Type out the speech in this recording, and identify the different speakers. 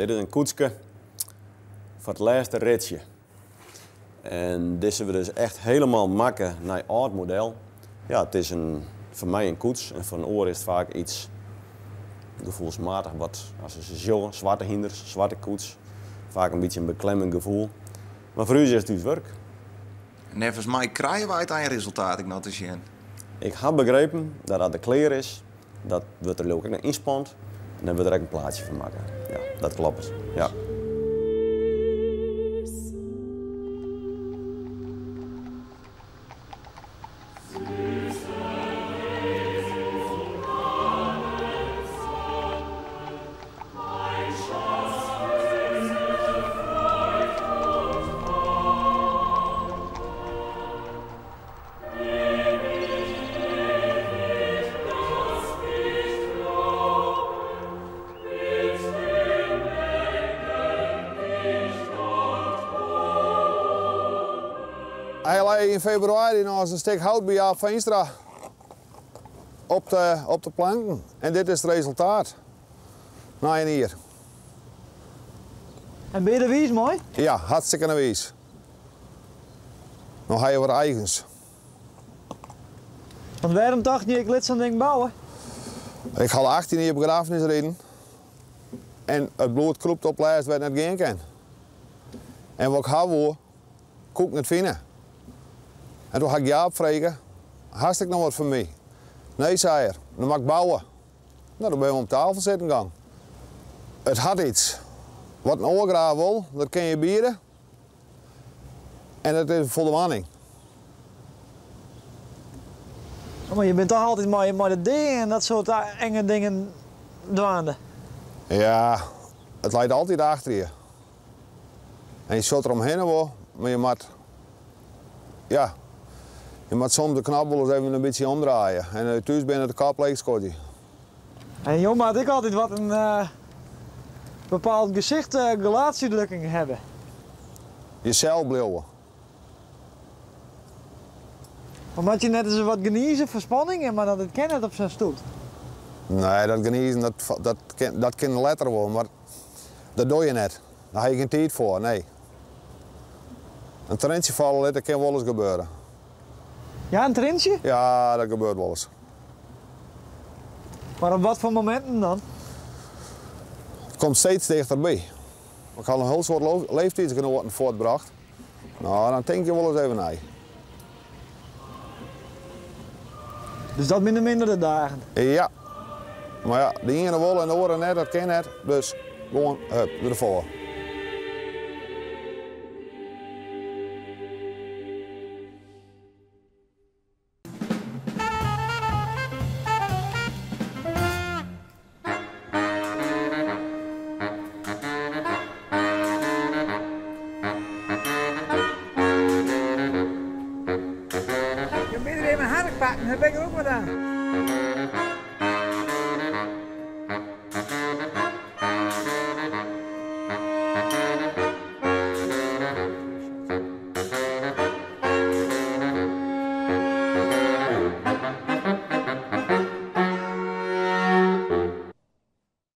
Speaker 1: Dit is in koetske foar it lêste ritsje. En dizze wurdt dus echt helemaal makke nei âld model. Ja, it is in, foar my in koets en foar in oar is it faak iets gefoelsmatich wat as se se sjogge, swarte hynders, swarte koets, faak in bytsje in beklemmend gefoel. Mar foar ús is it ús wurk.
Speaker 2: Neffens my krije wy it einresultaat ek noch te sjen.
Speaker 1: Ik ha begrepen dat as er klear is, dat wurdt der leau ik ek noch ynspand en dan wurdt der ek in plaatsje fan makke. Ja, dat kloppet. Ja.
Speaker 3: Hy lei yn febrewaris noch in stik hout by Jaap Veenstra op de, op de planken. En dit is it resultaat. Nei in jier.
Speaker 4: En bin je der wiis mei?
Speaker 3: Ja, hartstikke wiis. No ha je wat eigens.
Speaker 4: Want wêrom tocht je, ik lit sa'n ding bouwe?
Speaker 3: Ik ha al 18 jier begraffenis riden. En it bloed krûpt op lêst wêr't net gean kin. En wat ik ha woe, koe ik net fine. En doe ha ik Jaap frege, hast ek noch wat foar my? Nee, sei er, dan moat ik bouwe. No, dan binne we om tafel sitten gong. It hat iets. Wat in oar graach wol, dat kin je biede. En dat is in foldwaning.
Speaker 4: Oh, mar je binne toch altyd mei, mei de dea en dat soart enge dingen dwaande?
Speaker 3: Ja, it leit altyd achter je. En je sjocht der omhinne wol, mar je moat, ja, je moat soms de knop wolris even in bytsje omdraaie. En as je thús binne, de kop leech skodzje.
Speaker 4: En jo moat ek altyd wat in bepaald gesicht, gelaatsuitdrukking hawwe.
Speaker 3: Jesels bliuwe.
Speaker 4: Maar moat je net ris wat gnize foar spanning, mar dat kin net op sa'n stoet.
Speaker 3: Nee, dat gnizen dat, dat, kin, dat kin letter wol, mar dat doe je net. Dêr ha je gjin tiid foar, nee. In trientsje falle litte kin wolris gebeure.
Speaker 4: Ja, in trientsje?
Speaker 3: Ja, dat gebeurt wolris.
Speaker 4: Mar op watfoar mominten dan?
Speaker 3: It komt steeds tichterby. Ik ha in hiel soad leeftiidsgenoaten fuortbrocht. No, dan tink je wolris even nei.
Speaker 4: Dus dat binne de mindere dagen?
Speaker 3: Ja. Mar ja, de iene wol en de oare net, dat kin net. Dus gewoan, hup, derfoar.
Speaker 4: Jo binne der even harkpakken, dêr bin ik der ook wat aan.